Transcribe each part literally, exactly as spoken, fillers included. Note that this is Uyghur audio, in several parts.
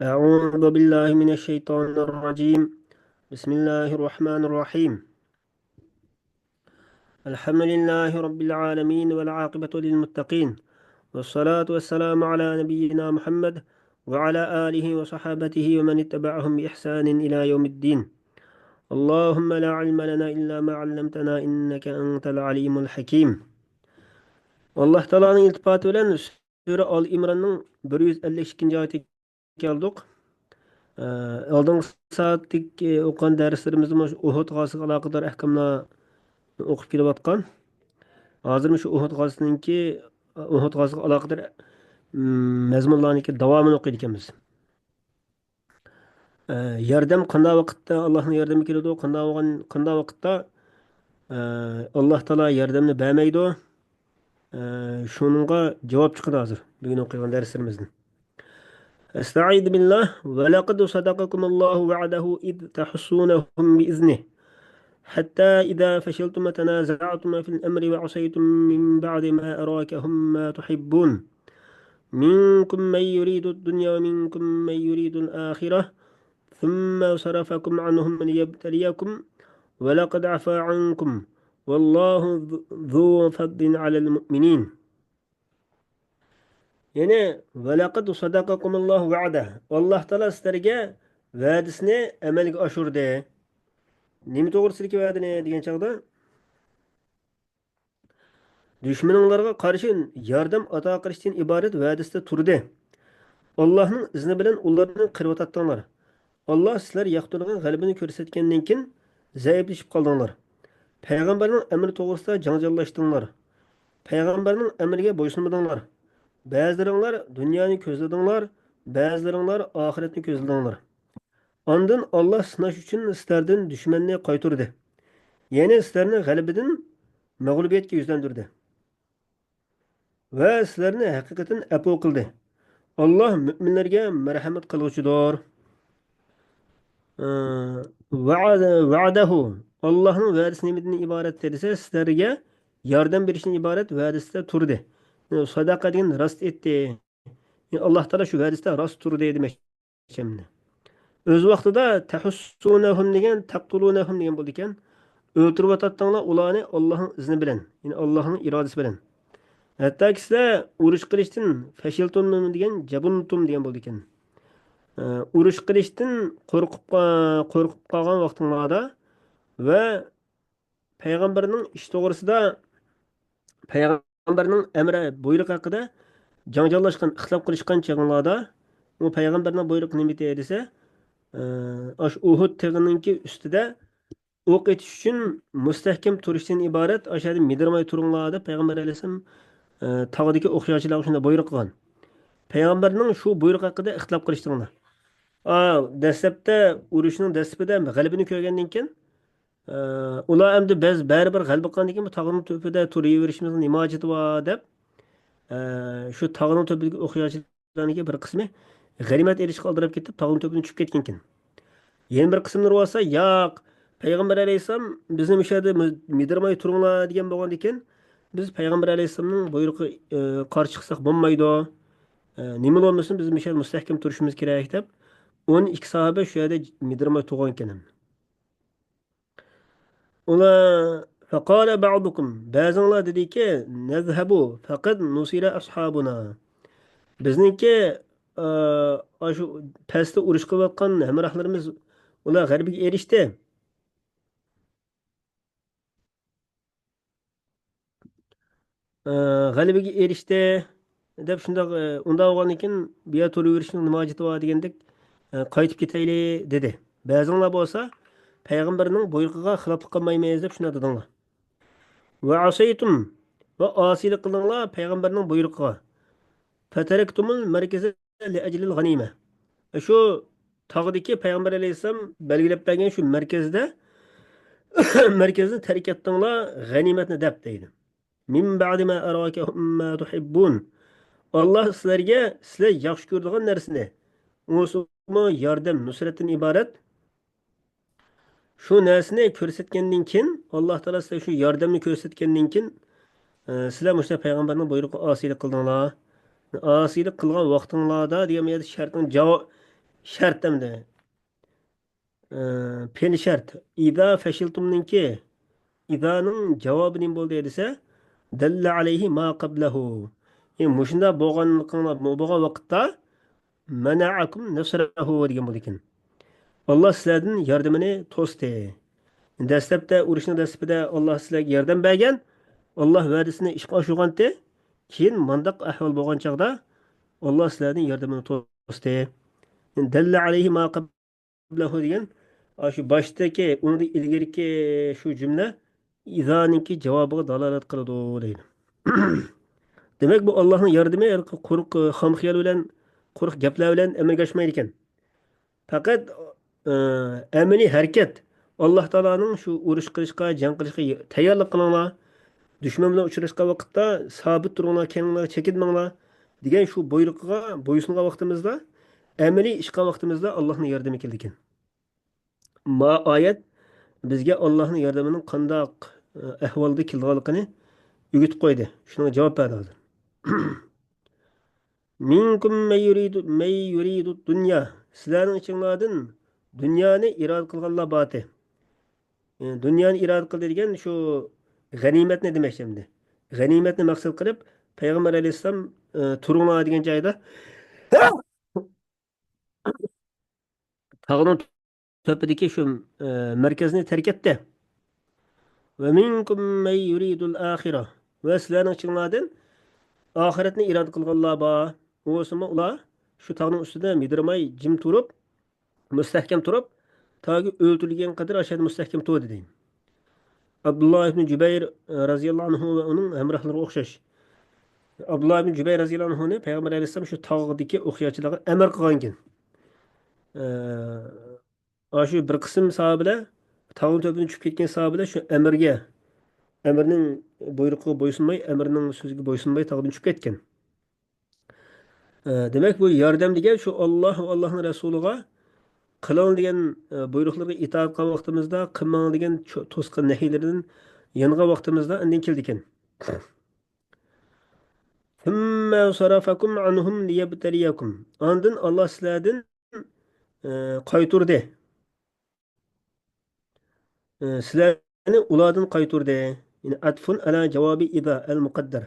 أعوذ بالله من الشيطان الرجيم. بسم الله الرحمن الرحيم. الحمد لله رب العالمين والعاقبة للمتقين. والصلاة والسلام على نبينا محمد وعلى آله وصحابته ومن اتبعهم بإحسان إلى يوم الدين. اللهم لا علم لنا إلا ما علمتنا إنك أنت العليم الحكيم. ئاللاھ تائالانىڭ ئىلتىپاتى بىلەن سۈرە ئال ئىمراننىڭ بىر يۈز ئەللىك ئىككىنچى ئايىتىگە كەلدۇق. ئە، ئالدىنقى سائەتتىكى ئوقۇغان دەرسلىرىمىزدە مۇشۇ ئۇھۇد غازىسىغا ئالاقىدار ئەھكاملار ئوقۇپ كېلىۋاتقان. ھازىر مۇشۇ ئۇھۇد غازىسىنىڭكى، ئۇھۇد غازىسىغا ئالاقىدار، م، مەزمۇنلارنىڭكى داۋامىنى ئوقۇيدىكەنمىز. ئە، ياردەم قانداق ۋاقىتتا ئاللاھنىڭ ياردىمى كېلىدۇ، قانداق بولغان، قانداق ۋاقىتتا، ئە، ئاللاھ تائالا ياردەمنى بەرمەيدۇ؟ ئە، شۇنىڭغا جاۋاب چىقىدۇ ھازىر بۈگۈن ئوقۇيدىغان دەرسلىرىمىزدىن. أستعيذ بالله. ولقد صدقكم الله وعده إذ تحسونهم بإذنه حتى إذا فشلتم وتنازعتم في الأمر وعصيتم من بعد ما أراكهم ما تحبون منكم من يريد الدنيا ومنكم من يريد الآخرة ثم صرفكم عنهم ليبتليكم ولقد عفا عنكم والله ذو فضل على المؤمنين. يەنى، ولقد صدقكم الله وعده. ئاللاھ تائالا سىلەرگە ۋەدىسىنى ئەمەلگە ئاشۇردى. نېمە توغرىسىدىكى ۋەدىنى دېگەن چاغدا، دۈشمىنىڭلارغا قارشى ياردەم ئاتا قىلىشتىن ئىبارەت ۋەدىسىدە تۇردى. ئاللاھنىڭ ئىزنى بىلەن ئۇلارنى قىرىۋاتاتتىڭلار. ئاللاھ سىلەر ياقتۇرىدىغان غەلىبىنى كۆرسەتكەندىن كېيىن زەئىپلىشىپ قالدىڭلار. پەيغەمبەرنىڭ ئەمرى توغرىسىدا جاڭجاللاشتىڭلار. پەيغەمبەرنىڭ ئەمرىگە بويسۇنمىدىڭلار. بەزىلىرىڭلار دۇنيانى كۆزلىدىڭلار، بەزىلىرىڭلار ئاخىرەتنى كۆزلىدىڭلار. ئاندىن ئاللاھ سىناش ئۈچۈن سىلەردىن دۈشمەننى قايتۇردى. يەنى سىلەرنى غەلىبىدىن مەغلۇبىيەتكە يۈزلەندۈردى. ۋە سىلەرنى ھەقىقەتەن ئەپۇ قىلدى. ئاللاھ مۆمىنلەرگە مەرھەمەت قىلغۇچىدۇر. ئى، ۋەئەدە-، ۋەئەدەھۇ، ئاللاھنىڭ ۋەدىسى نېمىدىن ئىبارەت دېسە، سىلەرگە ياردەم بېرىشتىن ئىبارەت ۋەدىسىدە تۇردى. سەدەقە دېگەن راست ئېيتتى. ئاللاھ تائالا شۇ ۋەدىسىدە راست تۇردى دېمەكچى. ئۆز ۋاقتىدا تەھۇسسۇنەھۇم دېگەن، تەقتۇلۇنەھۇم دېگەن بولىدىكەن. ئۆلتۈرۈۋاتاتتىڭلار ئۇلارنى ئاللاھنىڭ ئىزنى بىلەن، يەنى ئاللاھنىڭ ئىرادىسى بىلەن. ھەتتاكى سىلەر ئۇرۇش قىلىشتىن، فەشىلتۇم دېگەن، جەبۇنتۇم دېگەن بولىدىكەن. ئە، ئۇرۇش قىلىشتىن قورقۇپ قا-، قورقۇپ قالغان ۋاقتىڭلاردا ۋە پەيغەمبەرنىڭ ئىش توغرىسىدا، پەيغەمبەرنىڭ ئەمرى بۇيرۇقى ھەققىدە جاڭجاللاشقان، ئىختىلاپ قىلىشقان چېغىڭلاردا، ئۇ پەيغەمبەرنىڭ بۇيرۇقى نېمىدى دېسە، ئە، ئاشۇ ئۇھۇد تېغىنىڭكى ئۈستىدە ئوق ئېتىش ئۈچۈن مۇستەھكەم تۇرۇشتىن ئىبارەت، ئاشۇ يەردە مىدىرماي تۇرۇڭلار دەپ پەيغەمبەر ئەلەيھىسسالام، ئە، تاغدىكى ئوقياچىلارغا شۇنداق بۇيرۇق قىلغان. پەيغەمبەرنىڭ شۇ بۇيرۇقى ھەققىدە ئىختىلاپ قىلىشتىڭلار. ئا، دەسلەپتە، ئۇرۇشنىڭ دەسلىپىدە غەلىبىنى كۆرگەندىن كېيىن، ئە، ئۇلار ئەمدى بىز بەرىبىر غەلىبە قىلغاندىن كېيىن بۇ تاغنىڭ تۆپىدە تۇرۇۋېرىشىمىزنىڭ نېمە ھاجىتى بار دەپ، ئە، شۇ تاغنىڭ تۆپىدىكى ئوقياچىلارنىڭكى بىر قىسمى غەنىيمەت ئېلىشقا ئالدىراپ كېتىپ، تاغنىڭ تۆپىدىن چۈشۈپ كەتكەنىكەن. يەنە بىر قىسىملىرى بولسا، ياق، پەيغەمبەر ئەلەيھىسسالام بىزنى مۇشۇ يەردە مۇ-، مىدىرماي تۇرۇڭلار دېگەن بولغاندىكىن، بىز پەيغەمبەر ئەلەيھىسسالامنىڭ بۇيرۇقى، ئە، قارشى چىقساق بولمايدۇ. ئە، نېمىلا بولمىسۇن، بىز مۇشۇ يەردە مۇستەھكەم تۇرۇشىمىز كېرەك دەپ، ئون ئىككى ساھابە شۇ يەردە مىدىرماي تۇرغانىكەن. ئۇلار، فقال بعضكم، بەزىڭلار دېدىكى، نذهب فقد نصر أصحابنا. بىزنىڭكى، ئا، ئاشۇ پەستە ئۇرۇش قىلىۋاتقان ھەمراھلىرىمىز، ئۇلار غەلىبىگە ئېرىشتى. ئە، غەلىبىگە ئېرىشتى دەپ شۇنداق، ئە، ئۇنداق بولغاندىن كېيىن بۇ يەردە تۇرۇۋېرىشنىڭ نېمە ھاجىتى بار دېگەندەك، ئە، قايتىپ كېتەيلى دېدى. بەزىڭلار بولسا پەيغەمبەرنىڭ بۇيرۇقىغا خىلاپلىق قىلمايمىز دەپ شۇنداق دېدىڭلار. وعصيتم، ۋە ئاسىيلىق قىلدىڭلار پەيغەمبەرنىڭ بۇيرۇقىغا. فتركتم المركز لأجل الغنيمة. شۇ تاغدىكى پەيغەمبەر ئەلەيھىسسالام بەلگىلەپ بەرگەن شۇ مەركەزدە، مەركەزنى تەرك ئەتتىڭلار غەنىيمەتنى دەپ دەيدۇ. من بعد ما أراكم ما تحبون. ئاللاھ سىلەرگە سىلەر ياخشى كۆرىدىغان نەرسىنى، ئۇمۇ ياردەم، نۇسرەتتىن ئىبارەت، شۇ نەرسىنى كۆرسەتكەندىن كېيىن، ئاللاھ تائالا سىلەرگە شۇ ياردەمنى كۆرسەتكەندىن كېيىن، ئە، سىلەر مۇشۇنداق پەيغەمبەرنىڭ بۇيرۇقىغا ئاسىيلىق قىلدىڭلار. ئاسىيلىق قىلغان ۋاقتىڭلاردا دېگەن بۇ يەردە شەرتنىڭ جاۋا-، شەرت ئەمدى. ئە، پېئىل شەرت. ئىزا فەشىلتۇمنىڭكى ئىزانىڭ جاۋابى نېمە بولدى دېسە، دەللە ئەلەيھى ما قەبلەھۇ. يەنى مۇشۇنداق بولغانلىقىڭلار، بولغان ۋاقىتتا مەنەئەكۇم نەسرەھۇ دېگەن بولىدىكەن. ئاللا سىلەردىن ياردىمىنى توستى. دەسلەپتە، ئۇرۇشنىڭ دەسلىپىدە ئاللا سىلەرگە ياردەم بەرگەن، ئاللا ۋەدىسىنى ئىشقا ئاشۇرغانتى. كېيىن مانداق ئەھۋال بولغان چاغدا ئاللا سىلەردىن ياردىمىنى توستى. دەللە ئەلەيھى ما قەبلەھۇ دېگەن، ئاشۇ باشتىكى، ئۇنىڭدىن ئىلگىرىكى شۇ جۈملە ئىزانىڭكى جاۋابىغا دالالەت قىلىدۇ دەيدۇ. دېمەك، بۇ ئاللانىڭ ياردىمى ھېلىقى قۇرۇق، ئە، خام خىيال بىلەن، قۇرۇق گەپلەر بىلەن ئەمەلگە ئاشمايدىكەن. پەقەت، ئە، ئەمەلىي ھەرىكەت. ئاللا تائالانىڭ شۇ ئۇرۇش قىلىشقا، جەڭ قىلىشقا تەييارلىق قىلىڭلار، دۈشمەن بىلەن ئۇچراشقان ۋاقىتتا سابىت تۇرۇڭلار، كەڭلىڭلار، چېكىنمەڭلار دېگەن شۇ بۇيرۇقىغا بويسۇنغان ۋاقتىمىزدا، ئەمەلىي ئىشقا ۋاقتىمىزدا ئاللانىڭ ياردىمى كېلىدىكەن. ما ئايەت بىزگە ئاللانىڭ ياردىمىنىڭ قانداق، ئە، ئەھۋالدا كېلىدىغانلىقىنى ئۆگىتىپ قويدى. شۇنىڭغا جاۋاب بەردى ھازىر. مىنكۇم مەن يۇرىدۇ، مەن يۇرىدۇ دۇنيا. سىلەرنىڭ ئىچىڭلاردىن دۇنيانى ئىرادە قىلغانلار بارتى. ئە، دۇنيانى ئىرادە قىلدى دېگەن شۇ غەنىيمەتنى دېمەكچى ئەمدى. غەنىيمەتنى مەقسەت قىلىپ، پەيغەمبەر ئەلەيھىسسالام، ئە، تۇرۇڭلار دېگەن جايدا تاغنىڭ تۆپىدىكى شۇ، ئە، مەركەزنى تەرك ئەتتى. ۋە مىنكۇم مەن يۇرىدۇل ئاخىرە. ۋە سىلەرنىڭ ئىچىڭلاردىن ئاخىرەتنى ئىرادە قىلغانلار بار. ئۇ بولسىمۇ ئۇلار شۇ تاغنىڭ ئۈستىدە مىدىرماي جىم تۇرۇپ، مۇستەھكەم تۇرۇپ، تاكى ئۆلتۈرۈلگەن قەدەر ئاشۇ يەردە مۇستەھكەم تۇردى دەيدۇ. ئابدۇللا ئىبنى جۇبەير، ئە، رازىياللاھۇ ئەنھۇ ۋە ئۇنىڭ ھەمراھلىرىغا ئوخشاش. ئابدۇللا ئىبنى جۇبەير رازىياللاھۇ ئەنھۇنى پەيغەمبەر ئەلەيھىسسالام شۇ تاغدىكى ئوقياچىلارغا ئەمىر قىلغانىكەن. ئە، ئاشۇ بىر قىسىم ساھابىلەر، تاغنىڭ تۆپىدىن چۈشۈپ كەتكەن ساھابىلەر شۇ ئەمىرگە، ئەمىرنىڭ بۇيرۇقىغا بويسۇنماي، ئەمىرنىڭ سۆزىگە بويسۇنماي تاغدىن چۈشۈپ كەتكەن. ئە، دېمەك، بۇ ياردەم دېگەن شۇ ئاللا ۋە ئاللانىڭ رەسۇلىغا قىلىڭ دېگەن، ئە، بۇيرۇقلىرىغا ئىتائەت قىلغان ۋاقتىمىزدا، قىلماڭ دېگەن چو-، توسقان نەھىيلىرىدىن يانغان ۋاقتىمىزدا ئاندىن كېلىدىكەن. ثم صرفكم عنهم ليبتليكم. ئاندىن ئاللا سىلەردىن، ئە، قايتۇردى. ئە، سىلەرنى ئۇلاردىن قايتۇردى. يەنى ئەتفۇن ئەلا جاۋابى ئىزا ئەل مۇقەددەر.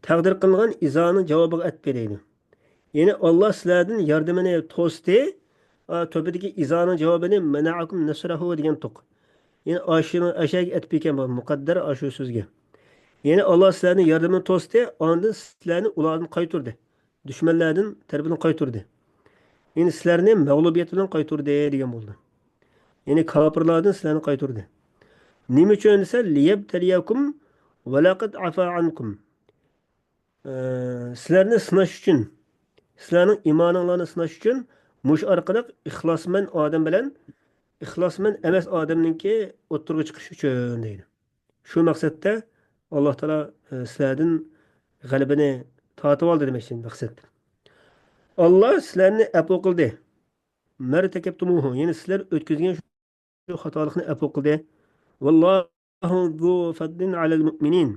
تەقدىر قىلىنغان ئىزانىڭ جاۋابىغا ئەتپى دەيدۇ. يەنى ئاللا سىلەردىن ياردىمىنى توستى. ئا، تۆپىدىكى ئىزانىڭ جاۋابىنى مەنەئەكۇم نەسرەھۇ دېگەنتۇق. يەنى ئاشۇنىڭ ئەشەگە ئەتپى ئىكەن بۇ مۇقەددەر ئاشۇ سۆزگە. يەنى ئاللا سىلەرنى ياردىمىنى توستى، ئاندىن سىلەرنى ئۇلاردىن قايتۇردى. دۈشمەنلەردىن تەرىپىدىن قايتۇردى. يەنى سىلەرنى مەغلۇبىيەت بىلەن قايتۇردى دېگەن بولدى. يەنى كاپىرلاردىن سىلەرنى قايتۇردى. نېمە ئۈچۈن دېسە، لىيەبتەلىيەكۇم ۋەلەقەد ئەفا ئانكۇم. ئە، سىلەرنى سىناش ئۈچۈن، سىلەرنىڭ ئىمانىڭلارنى سىناش ئۈچۈن مۇشۇ ئارقىلىق ئىخلاسمەن ئادەم بىلەن ئىخلاسمەن ئەمەس ئادەمنىڭكى ئوتتۇرىغا چىقىشى ئۈچۈن دەيدۇ. شۇ مەقسەتتە ئاللا تائالا، ئە، سىلەردىن غەلىبىنى تارتىۋالدى دېمەكچى مەقسەت. ئاللا سىلەرنى ئەپۇ قىلدى. مەرتەكەپتۇمۇھۇ، يەنى سىلەر ئۆتكۈزگەن شۇ خاتالىقنى ئەپۇ قىلدى. ۋاللاھۇ زۇ فەدلىن ئەلەل مۇئمىنىن.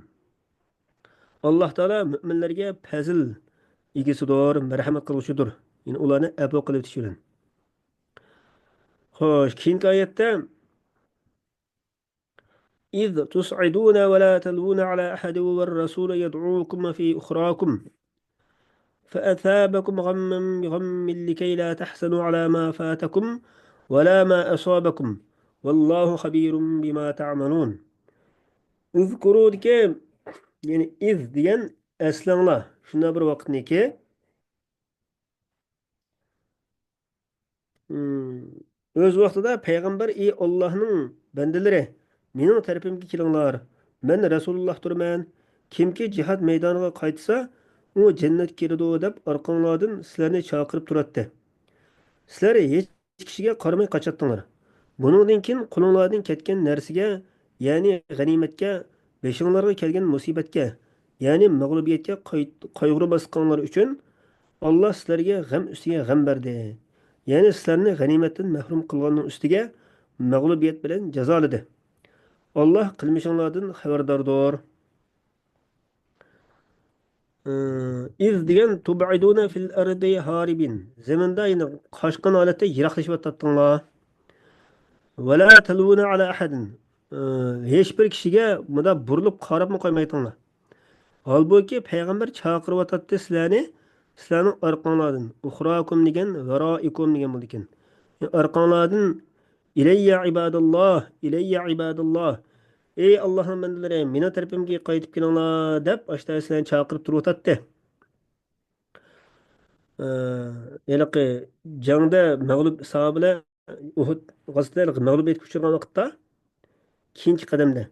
ئاللا تائالا مۆمىنلەرگە پەزىل ئىگىسىدۇر، مەرھەمەت قىلغۇچىدۇر. يەنى ئۇلارنى ئەپۇ قىلىۋېتىشى بىلەن. خوش، كېيىنكى ئايەتتە، إذ تصعدون ولا تلوون على أحد والرسول يدعوكم في أخراكم فأثابكم غما بغم لكي لا تحزنوا على ما فاتكم ولا ما أصابكم والله خبير بما تعملون. اذكروا دىكى، يەنى إذ دېگەن ئەسلەڭلار، شۇنداق بىر ۋاقىتنىكى، ئۆز ۋاقتىدا پەيغەمبەر، ئى ئاللاھنىڭ بەندىلىرى، مېنىڭ تەرىپىمگە كېلىڭلار، مەن رەسۇلۇللاھتۇرمەن، كىمكى جىھاد مەيدانىغا قايتسا، ئۇ جەننەتكە كىرىدۇ دەپ ئارقاڭلاردىن سىلەرنى چاقىرىپ تۇراتتى. سىلەر ھېچ كىشىگە قارىماي قاچاتتىڭلار. بۇنىڭدىن كېيىن قولۇڭلاردىن كەتكەن نەرسىگە، يەنى غەنىيمەتكە، بېشىڭلارغا كەلگەن مۇسىبەتكە، يەنى مەغلۇبىيەتكە قاي-، قايغۇرماسلىقىڭلار ئۈچۈن، ئاللا سىلەرگە غەم ئۈستىگە غەم بەردى. يەنى سىلەرنى غەنىيمەتتىن مەھرۇم قىلغاننىڭ ئۈستىگە مەغلۇبىيەت بىلەن جازالىدى. ئاللا قىلمىشىڭلاردىن خەۋەرداردۇر. ئىز دېگەن تۇبئىدۇنە فىل ئەردى ھارىبىن. زېمىندا يەنە قاچقان ھالەتتە يىراقلىشىۋاتاتتىڭلار. ۋەلا تەلۋۇنە ئەلا ئەھەدىن. ئى، ھېچ بىر كىشىگە مۇنداق بۇرۇلۇپ قاراپمۇ قويمايتىڭلار. ھالبۇكى، پەيغەمبەر چاقىرىۋاتاتتى سىلەرنى، سىلەرنىڭ ئارقاڭلاردىن. ئۇخراكۇم دېگەن، ۋەرائىكۇم دېگەن بولىدىكەن. ئارقاڭلاردىن، ئىلەييە ئىباداللا، ئىلەييە ئىباداللا. ئەي ئاللاھنىڭ بەندىلىرى، مېنىڭ تەرىپىمگە قايتىپ كېلىڭلار، دەپ، ئاشتا سىلەرنى چاقىرىپ تۇرۇۋاتاتتى. ئى، ھېلىقى جەڭدە مەغلۇپ ساھابىلەر ئۇھۇد غازىتىدە ھېلىقى مەغلۇبىيەتكە ئۇچرىغان ۋاقىتتا، كېيىنكى قەدەمدە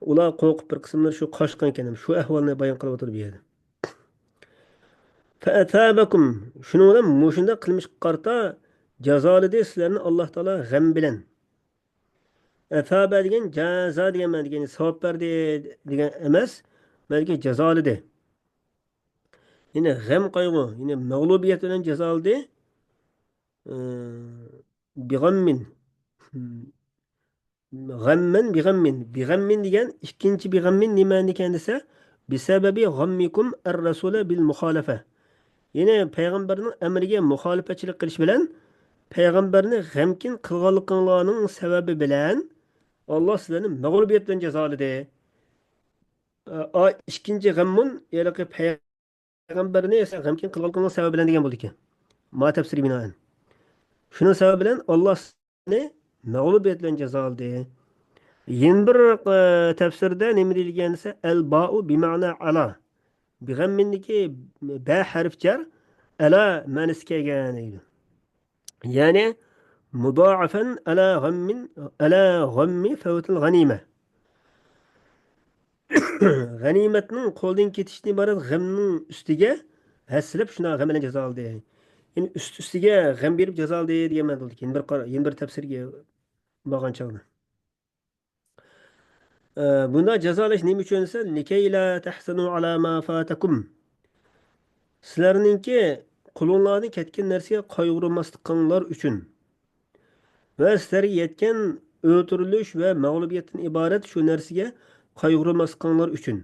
ئۇلار قورقۇپ بىر قىسىملىرى شۇ قاچقان ئىكەن، شۇ ئەھۋالنى بايان قىلىۋاتىدۇ بۇ يەردە. فەئەسابەكۇم، شۇنىڭ بىلەن مۇشۇنداق قىلمىشقا قارىتا جازالىدى سىلەرنى ئاللاھ تائالا غەم بىلەن. ئەسابە دېگەن جازا دېگەن مەنىدىكى، يەنى ساۋاب بەردى دېگەن ئەمەس، بەلكى جازالىدى. يەنى غەم قايغۇ، يەنى مەغلۇبىيەت بىلەن جازالىدى. ئى، بىغەممىن. غەممەن بىغەممىن. بىغەممىن دېگەن ئىككىنچى بىغەممىن نېمەنىكەن دېسە، بىسەبەبى غەممىكۇم ئەر رەسۇلە بىل مۇخالەفە. يەنى پەيغەمبەرنىڭ ئەمرىگە مۇخالىپەتچىلىك قىلىش بىلەن پەيغەمبەرنى غەمكىن قىلغانلىقىڭلارنىڭ سەۋەبى بىلەن ئاللاھ سىلەرنى مەغلۇبىيەت بىلەن جازالىدى. ئا، ئىككىنچى غەممۇن، ھېلىقى پەيغەمبەرنى سەن غەمكىن قىلغانلىقىڭنىڭ سەۋەبى بىلەن دېگەن بولىدىكەن. ما تەپسىرى بىنائەن. شۇنىڭ سەۋەبى بىلەن ئاللاھ سىلەرنى مەغلۇبىيەت بىلەن جازالىدى. يەنە بىر، ئە، تەپسىردە نېمە دېيىلگەن دېسە، ئەل باۇ بىمەنا ئەلا. بىغەممىندىكى بە ھەرپ جەر ئەلا مەنىسى كەلگەن دەيدۇ. يەنى مۇدائەفەن ئەلا غەممىن، ئەلا غەممى فەۋتىل غەنىمە. غەنىمەتنىڭ قولدىن كېتىشتىن ئىبارەت غەمنىڭ ئۈستىگە ھەسسىلەپ شۇنداق غەم بىلەن جازالىدى. يەنى ئۈست-ئۈستىگە غەم بېرىپ جازالىدى دېگەن مەنىدە بولىدىكەن. يەنە بىر قارا-، يەنە بىر تەپسىرگە بارغان چاغدا. ئە، بۇنداق جازالاش نېمە ئۈچۈن دېسە، لىكەيلا تەھزەنۇ ئالا ما فاتەكۇم. سىلەرنىڭكى قولۇڭلاردىن كەتكەن نەرسىگە قايغۇرماسلىقىڭلار ئۈچۈن ۋە سىلەرگە يەتكەن ئۆلتۈرۈلۈش ۋە مەغلۇبىيەتتىن ئىبارەت شۇ نەرسىگە قايغۇرماسلىقىڭلار ئۈچۈن.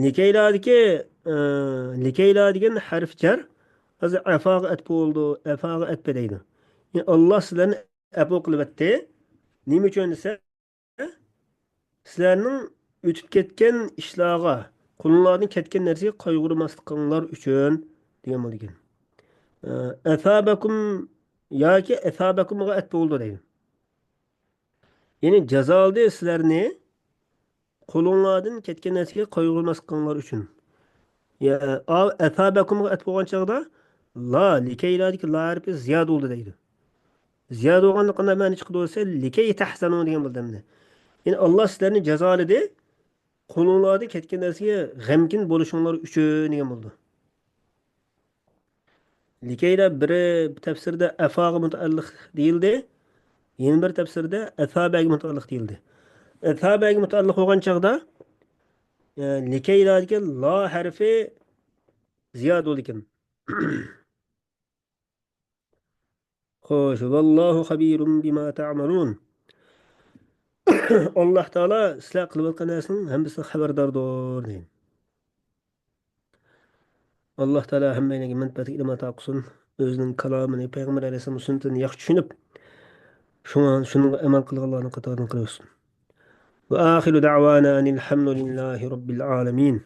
لىكەيلادىكى، ئى، لىكەيلا دېگەن ھەرف جەر، ھازىر ئەفاغا ئەتپە بولىدۇ، ئەفاغا ئەتپە دەيدۇ. يەنى ئاللاھ سىلەرنى ئەپۇ قىلىۋەتتى. نېمە ئۈچۈن دېسە، سىلەرنىڭ ئۆتۈپ كەتكەن ئىشلارغا، قولۇڭلاردىن كەتكەن نەرسىگە قايغۇرماسلىقىڭلار ئۈچۈن دېگەن بولىدىكەن. ئە، ئەسابەكۇم ياكى ئەسابەكۇمغا ئەتپە بولىدۇ دەيدۇ. يەنى جازالىدى سىلەرنى قولۇڭلاردىن كەتكەن نەرسىگە قايغۇرماسلىقىڭلار ئۈچۈن. يا، ئا-، ئەسابەكۇمغا ئەتپە بولغان چاغدا لا، لىكەيلادىكى لا ھەرپى زىيادە بولدى دەيدۇ. زىيادە بولغاندا قانداق مەنە چىقىدۇ دېسە، لىكەي تەھزەنۇ دېگەن بولدى ئەمدى. يەنى ئاللاھ سىلەرنى جازالىدى، قولۇڭلاردىن كەتكەن نەرسىگە غەمكىن بولۇشۇڭلار ئۈچۈن دېگەن بولىدۇ. لىكەيلا بىرى تەپسىردە ئەفاغا مۇتەئەللىق دېيىلدى، يەنە بىر تەپسىردە ئەسابەگە مۇتەئەللىق دېيىلدى. ئەسابەگە مۇتەئەللىق بولغان چاغدا، ئە، لىكەيلادىكى لا ھەرپى زىيادە بولىدىكەن. خوش، ۋاللاھۇ خەبىرۇم بىما تەئمەلۇن. ئاللاھ تائالا سىلەر قىلىۋاتقان نەرسىنىڭ ھەممىسىدىن خەۋەرداردۇر دەيدۇ. ئاللاھ تائالا ھەممەيلەنگە مەنپەئەتلىك ئىلىم ئاتا قىلسۇن. ئۆزىنىڭ كالامىنى، پەيغەمبەر ئەلەيھىسسالام سۈننىتىنى ياخشى چۈشىنىپ، شۇڭا، شۇنىڭغا ئەمەل قىلغانلارنىڭ قاتارىدىن قىلىۋەتسۇن. ۋە ئاخىرۇ دەئۋانا ئەنىل ھەمدۇلىللاھى رەببىل ئالەمىن.